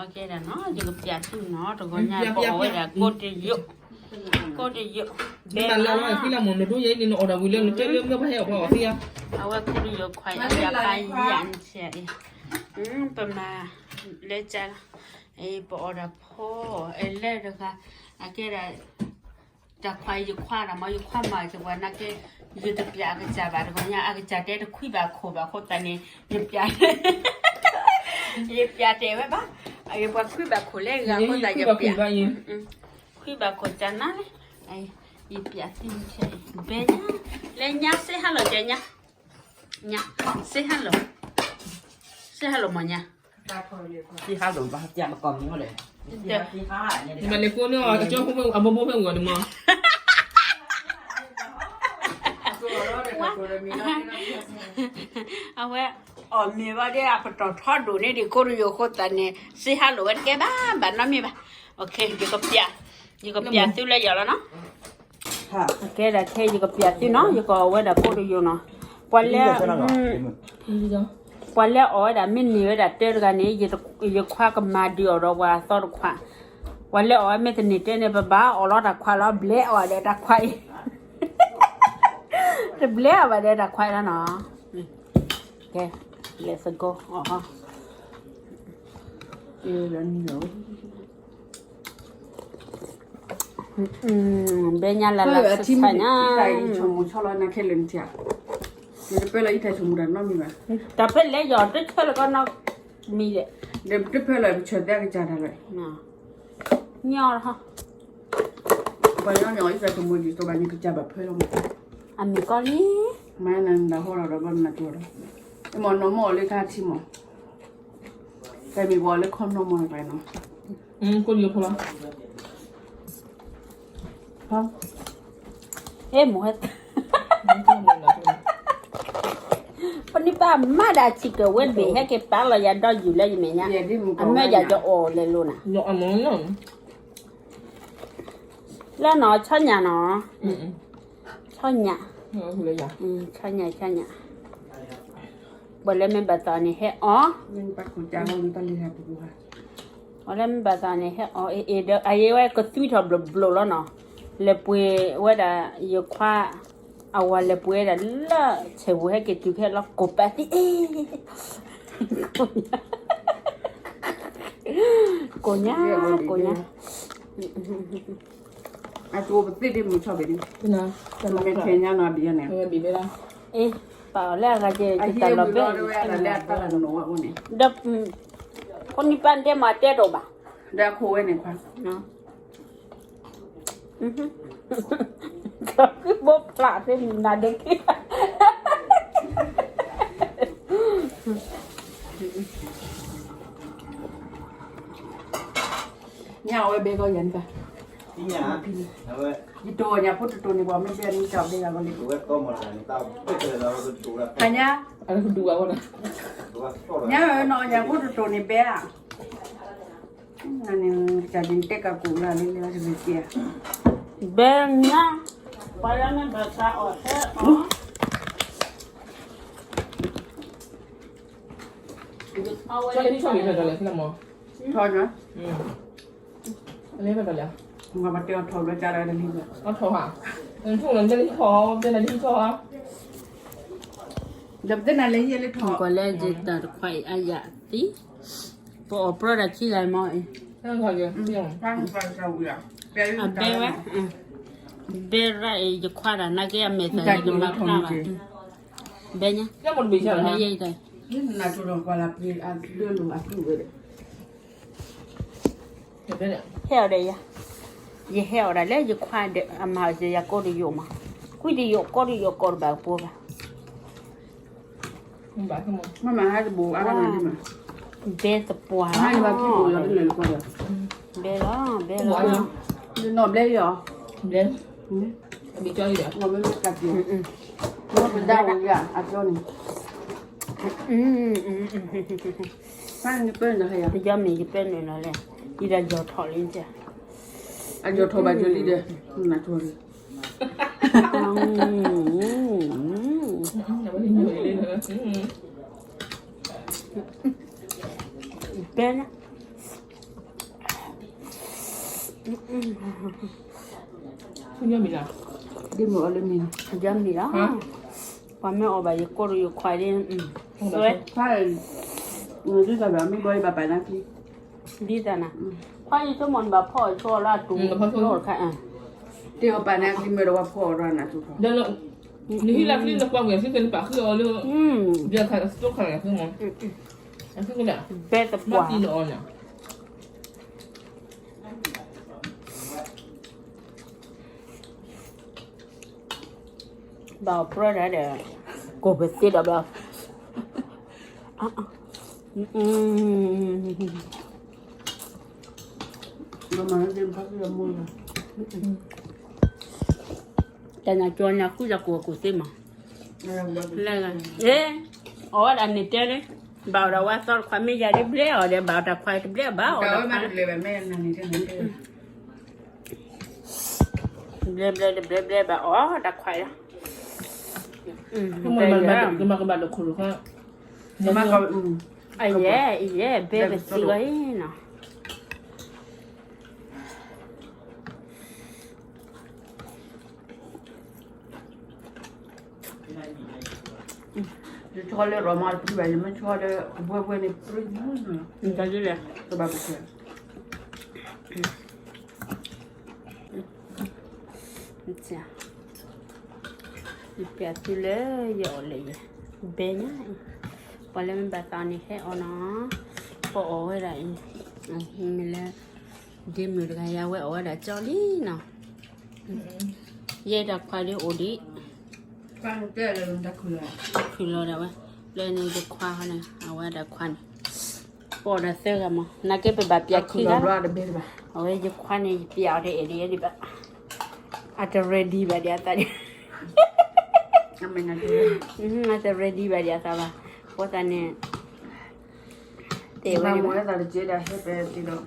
အကဲဒၣ်နီၤ ယကပျးသုနီၤ တဂီၤညါပအီၣ်ဝဲဒၣ်ကိၣ်တယိာ်, ကိၣ်တယိာ်, ဘဲလၢဝဲဖံလၢမနုၤဒိယဲန့ၣ် နအီၣ်ဒၣ်ဝံၤလၢနတဲလၢမ့ၢ်ဘၣ်ဟဲအီၣ်ပှၤအီၣ်သံဧါ, အဝဲကိၣ်တယိာ်ခွါအယၤပၢ်ယၤနဆဲးအံၤ, ပမၤလၢကၢ်လီၤ, ပအီၣ်ဒၣ်ဖီအလဲၣ်တဂၤ, အကဲဒၣ် တၢ်ခွါအံၤယခွါဒၣ်မ့ၢ် ယခွါမၤစၢၤပှၤနာ်က့, ယတပျးအကစၢ်ဘၣ်တဂီၤညါ အကစၢ်တဲတခွံဘၣ်ခိၣ်ဘၣ်အဃိသတးန့ၣ် ယပျး, ယပျးတဲာ်ဝဲဘၣ်, ပှၤခွံဘၣ်ခိၣ်လဲၣ်ဂၤအဃိသတးယပျး, ခွံဘၣ်ခိၣ်ကနၤလဲၣ်, ယပျးသံဘဲညါ, လဲၤညါ say hello ကဲညါ, ညါ say hello, say hello မ့ၢ်ညါ သံဟါလိာ်ဘၣ် တမ့ၢ်လဲၤကိးန့ၢ်အကၠီဖိ အဘိဘိဖဲမုၢ်ဂီၤန့ၣ်မ့ၢ်, အဝဲ အီၣ်မ့ၤဘၣ်ဒီး အပတီၢ်ထီဒိၣ်န့ၢ်ဒံးကိၣ်တယိာ်အဃိသတးန့ၣ် သံဟါလိာ်ဝဲတကဲဘၣ် ဘၣ်နီတမံၤဘၣ်, ယကပျးသုလၢယီၤလီၤနီၤ, ကဲဒၣ်ခဲ ယကပျးသုနီၤ ယကအီၣ်ဝဲဒၣ်ကိၣ်တယိာ်နီၤ, ပှၤလၢ ပှၤလၢအီၣ်ဝဲဒၣ်မ့ၢ်န့ၢ်ဝဲဒၣ်တၢတဂၤန့ၣ် ယခွါကမၤဒုးအီၤဒီးပှၤအသီတခွါ, ပှၤလၢအီၣ်ဝဲမ့ၢ်တန့ၢ်တၢန့ၣ် ပဘၣ်အီၣ်လီၤတၢ်ခွါလီၤ ဘျဲအီၣ်ဒီးတၢ်ခွါအံၤ, တဘျဲအီၣ်ဘၣ်ဒီးတၢ်ခွါလီၤနီၤ, ကဲ let's go အီၣ် ဘဲညါလၢလၢဆဆါညါ, တၢ်ဖဲလဲၣ်ယီၤတဆၢလၢကီၢ်နီၢ်မံၤလဲၣ်, တဖဲလၢပဆၢသဲကစၢ်တၢ်လဲၣ်, ညီထီၣ်, ပှၤညီညီအံၤသးသမူဒ်သိးဘၣ်န့ၣ်ကစၢ်ဘၣ်ဖဲလီၤမး, အမံၤကီၢ်လံ, မၤနၤနတၢ်ဟီလီၤဒီးဘၣ်နၤကီၢ်ဒီး, မ့ၢ်နီၢ်မ့ၢ်အီၤလၢတၢ်ထံမး, တၢ်မံၤပှၤလၢခီနီၢ်မ့ၢ်အီၤတကျါနီၤ, ကိၣ်လံဖိလီၤ ဟဲမ့ၢ်ဟဲ, ပနံၤပၢ်မၤဒၣ်ဆံးကဝဲဘ့ၣ် ဟဲက့ၤပာ်လီၤယၤဒီးယူၤလၢယမဲာ်ညါ, အမၢယၤယအီၣ်လဲၤလိာ်နၤ, လၢနီၤ ဆီညၣ်နီၤ, ဆီညၣ်, ဆီညၣ် ဆီညၣ်, ပှၤလၢမ့ၢ်ဘၣ်သးန့ၣ်ဟဲအီၣ်, ပှၤလၢမ့ၢ်ဘၣ်သးန့ၣ်ဟဲအီၣ်အ့ၣ်ဒီး အယဲဝဲကသွံထီၣ်ဘျိဘျိလီၤနီၤ, လဲၤပှ့ၤဝဲဒၣ်ယခွါ, အဝၤလဲၤပှ့ၤဝဲဒၣ်လၢဆဲးပူၤဟဲက့ၤတုၤခဲလီၤ ကိးပာ်သံအ့ၣ်, ကိးညါ, ကိးညါ အကျိၤပသ့ၣ်ဒ့မုၢ်ဆီၣ်ဘ့ၣ်ဒံး, မ့ၢ်ခဲညါနီၤဒ်န့ၣ်, အ့ၣ်, ပာ်အီၤလၢအဂၤက့ၤ တၢ်လီၤဘဲ, ဒီး, ဖိနံၤပၢ်တဲမၤတဲဒိၣ်ဘၣ်, ဒီးအခိၣ်ဝဲန့ၣ်ခွါ ဘိဖျးသ့ၣ်နၤဒ့ခံ ညၣ်အဝဲဘဲကီၢ်ယၤန့ၣ်ဘၣ်, ယတိၢ်ညၣ်ဖိတတိၢ်န့ၣ် ပှၤမ့ၢ်ဘဲန့ၣ် ကၢ်ဘဲဂၤကီးလံ, ဟါညါ, ညၣ်နီၤ ညၣ်ဖိတတိၢ်န့ၣ်ဘဲဧါ, နန့ၣ်, တၢ်ဒ်တဲကးကိးလၢလၢလၢတဂ့ၤကဲ, ဘဲညါ, ပှၤလၢမ့ၢ်ဘၣ်သးအီၣ်ဟဲအီၣ် ကၠီလၢဟံၣ်ဆီၣ်လံဖဲဒၣ်လဲၣ်, ထီၣ်ညါ, လၢဖဲဒၣ်လဲၣ်, အထီၣ်ဟါ, ထီၣ်လၢလၢဟံၣ်ထီၣ်, တဲနၤလၢဟံၣ်ထီၣ်ဧါ, ဒီးပတဲနၤလၢဟံၣ်လၢထီၣ်, ကွၢ်လၢယတၢ်တခွါအံၤအယၤသံ, ပအီၣ်ပြီတၢ်ခံဂၤမ့ၢ်အံၤ, အဘဲဝဲ, ဘဲရၣ်အံၤ ယခွါတၢ်နာ်က့အမဲာ်သၣ်ယကမၤဖျါဘၣ်, ဘဲညါ, လၢယဲအံၤတၢ် ဟဲအီၤဒီးယၤ, ယဟဲအီၤဒၣ်လၢယခွါဒီး အမၤစၢၤယၤကိးတယိာ်မး, ကွံတယိာ်ကိးတယိာ်ကိးတဘၣ်ကပှဲၤဘၣ်, မ့ၢ်မၤဟဲတဘိးအါဘၣ်န့ၣ်, ဘဲသပှၢ်, ဘဲလီၤ, ဘဲလီၤ, နီၢ်ဘျဲလံအီၤ, ဘျဲ, မ့ၢ်မ့ၢ်ကးပျီ, နီၢ်ပဒါဝံၤယၤအပျီန့ၣ်, ယမ့ၢ်ယပဲနုာ်လီၤလဲၣ်, ယဒီးယီၤထီၣ်လံ, အယီၤထီၣ်ဘၣ်ယိၤလံဒီး, နထီၣ်လံ ဘဲလီၤ, မံၤလီၤ, ဒ်မုၢ်အီၤလၢမံၤလီၤ, ယမံၤလီၤ, ပှၤမ့ၢ်အီၣ်ဘၣ်ယကိၢ်ဒီးယခွါဒ်, သွဲ, ဒ်သိးဒီးမ့ၢ်ဘီယဘၣ်ပာ်နၤခံ, ဒ်သိးနၤ, ခွါယဆိကမိၣ်နဘၣ်ဖီအီၣ်ဆိလၢအတူၢ်, တ့အီၣ်ပာ်နၤခံမ့ၢ်ဒီးပှၤဖီအီၣ်ဒီးနၤ, နဟံၣ်လၢချံနကွၢ်ဝဲၢ်သုကနပာ်ဃုအီၤလၢ, ဘၣ်သပှၢ်, ဘၣ်သပှၢ် ဘၣ်အီၣ်ပြၢဒၣ်ဒီး, ကိးပသ့ဒီးဘျီ, တၢ်ညါကၠီညါကူၣ်ယၤကိးကိးသ့မး, အဝဲဒၣ်န့ၣ်တဲလၢ, ဘၣ်အီၣ်ဒီးဝဲသီတခွါမ့ၢ်ယၤဒ်ဘျဲအီၤဒီး ဘၣ်အီၣ်တၢ်ခွါတဘျဲအဘၣ်အီၣ်ဒီးခွါ ဘျဲဘျဲတဘျဲဘျဲဘၣ်အီၣ်တၢ်ခွါလီၤ, ကဘၣ်ဒိခိၣ်, အယဲၢ် အယဲၢ် ဘဲပသံဝဲအံၤနီၤ. ယဆီလၢရီမါတပှဲၤဘၣ်, ယမ့ၢ်ဆီလၢကဘှဲဘှဲန့ၣ် ပှဲၤမုၢ်နၤ, တဘၣ်ပှဲၤ, ယပျးသုလၢယအီၣ်လၢယဘဲညါအံၤ, ပှၤလၢမ့ၢ်ဘၣ်သးန့ၣ်ဟဲအီၣ်နီၤ, ပအီၣ်ဝဲဒၣ်အံၤ, မ့ၢ်လၢ ဒ့မုၣ်တဂၤယၤဝဲအီၣ်ဝဲဒၣ်ကၠီလံနီၤ, ယဲဒၣ်ခွါဒ်အိၣ်ဒံး, ခုၣ်လီၤဒၣ်ဝဲ, လၢန့ၣ်ယခွါန့ၣ် အဝဲဒၣ်ခွါန့ၣ်, ပအီၣ်ဒၣ်သၢဂၤမး နာ်က့ပဘၣ်ပျးခံဂၤ, အဝဲယခွါန့ၣ် ယပျးအီၤတအဲၣ်ဒံးဒံးဘၣ်, အတ ready ဘၣ်ဒံးအသးဒံး, အတ ready ဘၣ်ဒံးအသးဘၣ်, အဃိသတးန့ၣ် တဲဝဲဒၣ်, မ့ၢ်ဝဲသးတကဲဒၣ်ဟဲပဲတ့ဒီး, မ့ၢ်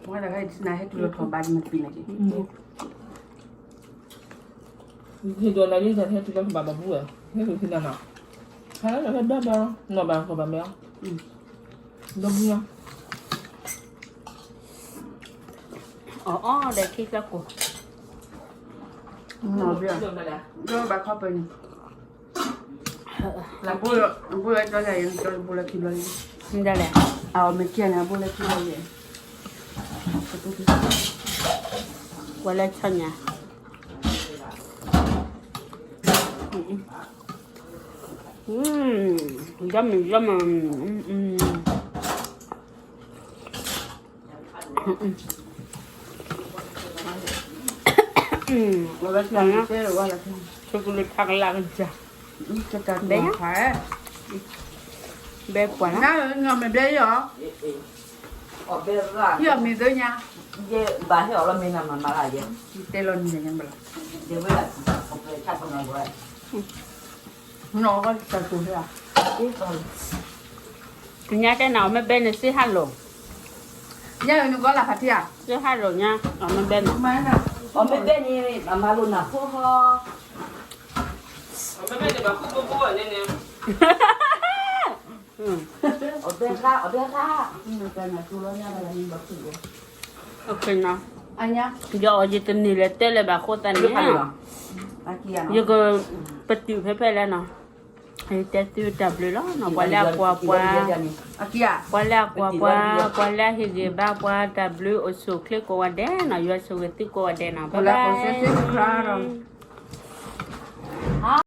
ဝဲသးဟဲနဟဲတုၤလီၤထီၣ်ဘၣ်ဒ်မ့ၢ်တပံၤန့ၣ်က့ၤ, ဟဲတုၤလီၤနၤဒ်ဟဲတုၤလီၤထီၣ်ဘၣ်ဘၣ်ဘူးဝဲ, ဟဲတုၤလီၤနၤ, ဟဲလၢဟဲဘျါဘျါ, နီၢ်ဘၣ်ဃီဘၣ်မ့ၢ်, ဘျါဘူးညါ, အီၣ်အီၣ်ဒီးခံသၢကိၢ်, ဘၣ်ခီပၢၤန့ၣ် ဘိလၢခံဘျီလံ, မ့ၢ်ဒ်လဲၣ်, အမ့ၢ်ခံန့ၣ် ဘိလၢခံဘျီလံ, ပှၤလၢဆီညါ, yummy yummy, ဝဲတဲဝဲလၢ, ဆိကမိၣ်ထးကလးကစၢ်, ဘဲ, ဘဲပှၤလၢ, မ့ၢ်ဘဲအံၤအီၤ, ယမ့ၢ်သ့ၣ်ညါ, ဘၣ်ဟဲအီၤလီၤမ့ၢ်နၤမၤမၤလၢယဲ, တဲလီၤနံၤညါဘၣ်လီၤ, နီၢ်ကီၢ်တၢ်တိၤဟဲ, ညါတဲနၤအီၤမ့ၢ်ဘဲန့ၣ် စ့ဟါလိာ်, ညါအံၤနကီလၢဖးထံဧါ, စ့ဟါလိာ်ညါ, အီၤမ့ၢ်ဘဲန့ၣ်, အီၤမ့ၢ်ဘဲန့ၣ် အမၤလိာ်နၤဖိဟီ, အီၤမ့ၢ်ဘဲန့ၣ်ဘၣ်ဃူဘိဘိန့ၣ်န့ၣ်, အီၤဘဲဃါ, အီၤဘဲဃါ, ယအီၤယတန့ၢ်လၢၤတဲလၢၤဘၣ်အဃိသတးန့ၣ်, ယကပတုာ်ဖဲဖဲလဲၣ်နီၤ, ယတဲသုတၢ်ဘျုးလီၤနီၤ, ပှၤလၢအကွၢ်ပှၤ, ပှၤလၢအကွၢ်ပှၤ, ပှၤလၢအဟ့ၣ်ဂံၢ်ဘါပှၤ, တၢ်ဘျုးအိၣ်ဆူၣ်အိၣ်ချ့ကိးဂၤဒဲးနီၤ, ယွၤဆိၣ်ဂ့ၤသုကိးဂၤဒဲးနီၤ, bye bye.